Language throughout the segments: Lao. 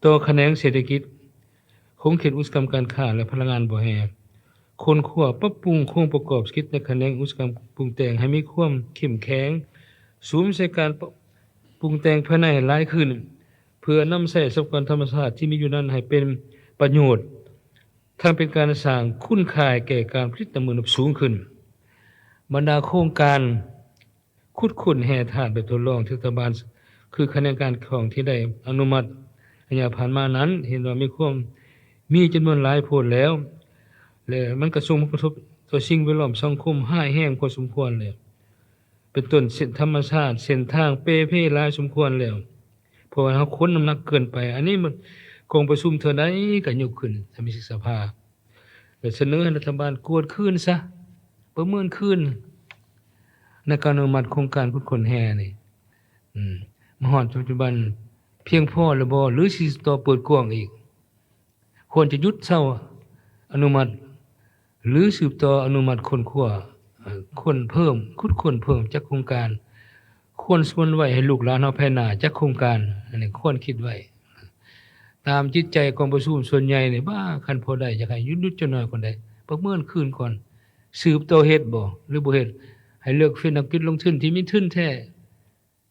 ຕໍ່ຂະແໜງເສດຖະກິດ, ຂົງເຂດອຸດສາຫະກຳການຄ້າ ແລະ ພະລັງງານບໍ່ແຮ່, ຄົ້ນຄວ້າປັບປຸງໂຄງປະກອບເສດຖະກິດໃນຂະແໜງອຸດສາຫະກຳປຸງແຕ່ງໃຫ້ມີຄວາມເຂັ້ມແຂງ, ສຸມໃສ່ການ ປ- ປຸງແຕ່ງພາຍໃນໃຫ້ຫຼາຍຂຶ້ນ ເພື່ອນຳໃຊ້ຊັບພະຍາກອນທຳມະຊາດທີ່ມີຢູ່ນັ້ນໃຫ້ເປັນປະໂຫຍດ, ທັງເປັນການສ້າງຄຸນຄ່າແກ່ການຜະລິດນ້ຳມັນສູງຂຶ້ນ. ບັນດາໂຄງການຂຸດຄົ້ນແຮ່ທາດແບບທົດລອງທີ່ລັດຖະບານ ຄືຂະແໜງການຂ້ອງທີ່ໄດ້ອະນຸມັດໄລຍະຜ່ານມານັ້ນ ເຫັນວ່າມີຄວາມ ມີຈຳນວນຫຼາຍໂພດແລ້ວ ແລະ ມັນກະສົ່ງຜົນກະທົບຕໍ່ສິ່ງແວດລ້ອມສັງຄົມຮ້າຍແຮງພໍສົມຄວນແລ້ວ. ເປັນຕົ້ນເສັ້ນທຳມະຊາດ, ເສັ້ນທາງເປ່ເພຫຼາຍສົມຄວນແລ້ວ ເພາະວ່າເຮົາຂົນນ້ຳໜັກເກີນໄປ. ອັນນີ້ມັນ ກອງປະຊຸມເທື່ອໃດກະຍົກຂຶ້ນສະມາຊິກສະພາ ແລະ ສະເໜີໃຫ້ລັດຖະບານກວດຄືນຊະ, ປະເມີນຄືນ ໃນການອະນຸມັດໂຄງການຂຸດຄົ້ນແຮ່ນີ້ ອືມ ມາຮອດປັດຈຸບັນພຽງພໍຫຼືບໍ່ ຫຼືຊິຕໍ່ເປີດກວ້າງອີກ? ຄວນຈະຢຸດເຊົາອະນຸມັດ ຫຼື ສືບຕໍ່ອະນຸມັດຄົ້ນຄວ້າ ເອີ ຄົ້ນເພີ່ມ ຂຸດຄົ້ນເພີ່ມຈັກໂຄງການ? ຄວນສະຫງວນໄວ້ໃຫ້ລູກຫຼານເຮົາພາຍໜ້າຈັກໂຄງການ? ອັນນີ້ຄວນຄິດໄວ້. ຕາມຈິດໃຈກອງປະຊຸມສ່ວນໃຫຍ່ນີ້ ບ້າ ຄັນພໍໄດ້ຢາກໃຫ້ຢຸດໆຈັກໜ້ອຍກ່ອນໄດ໋, ປະເມີນຄືນກ່ອນ, ສືບຕໍ່ເຮັດບໍ່ ຫຼື ບໍ່ເຮັດ? ໃຫ້ເລືອກເຟດນັກທຸລະກິດລົງທຶນທີ່ມີທຶນແທ້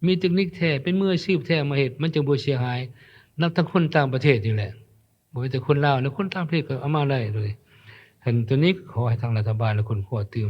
ມີເຕັກນິກແທ້ ເປັນມືອາຊີບແທ້ມາເຮັດ ມັນຈຶ່ງບໍ່ເສຍຫາຍ ນັບທັງຄົນຕ່າງປະເທດນີ້ແຫຼະ. ບໍ່ແມ່ນແຕ່ຄົນລາວນະ, ຄົນຕ່າງປະເທດກໍເອົາມາໄດ້ເລີຍ. ອັນໂຕນີ້ຂໍໃຫ້ທາງລັດຖະບານ ແລະ ຄົ້ນຄວ້າຕື່ມ.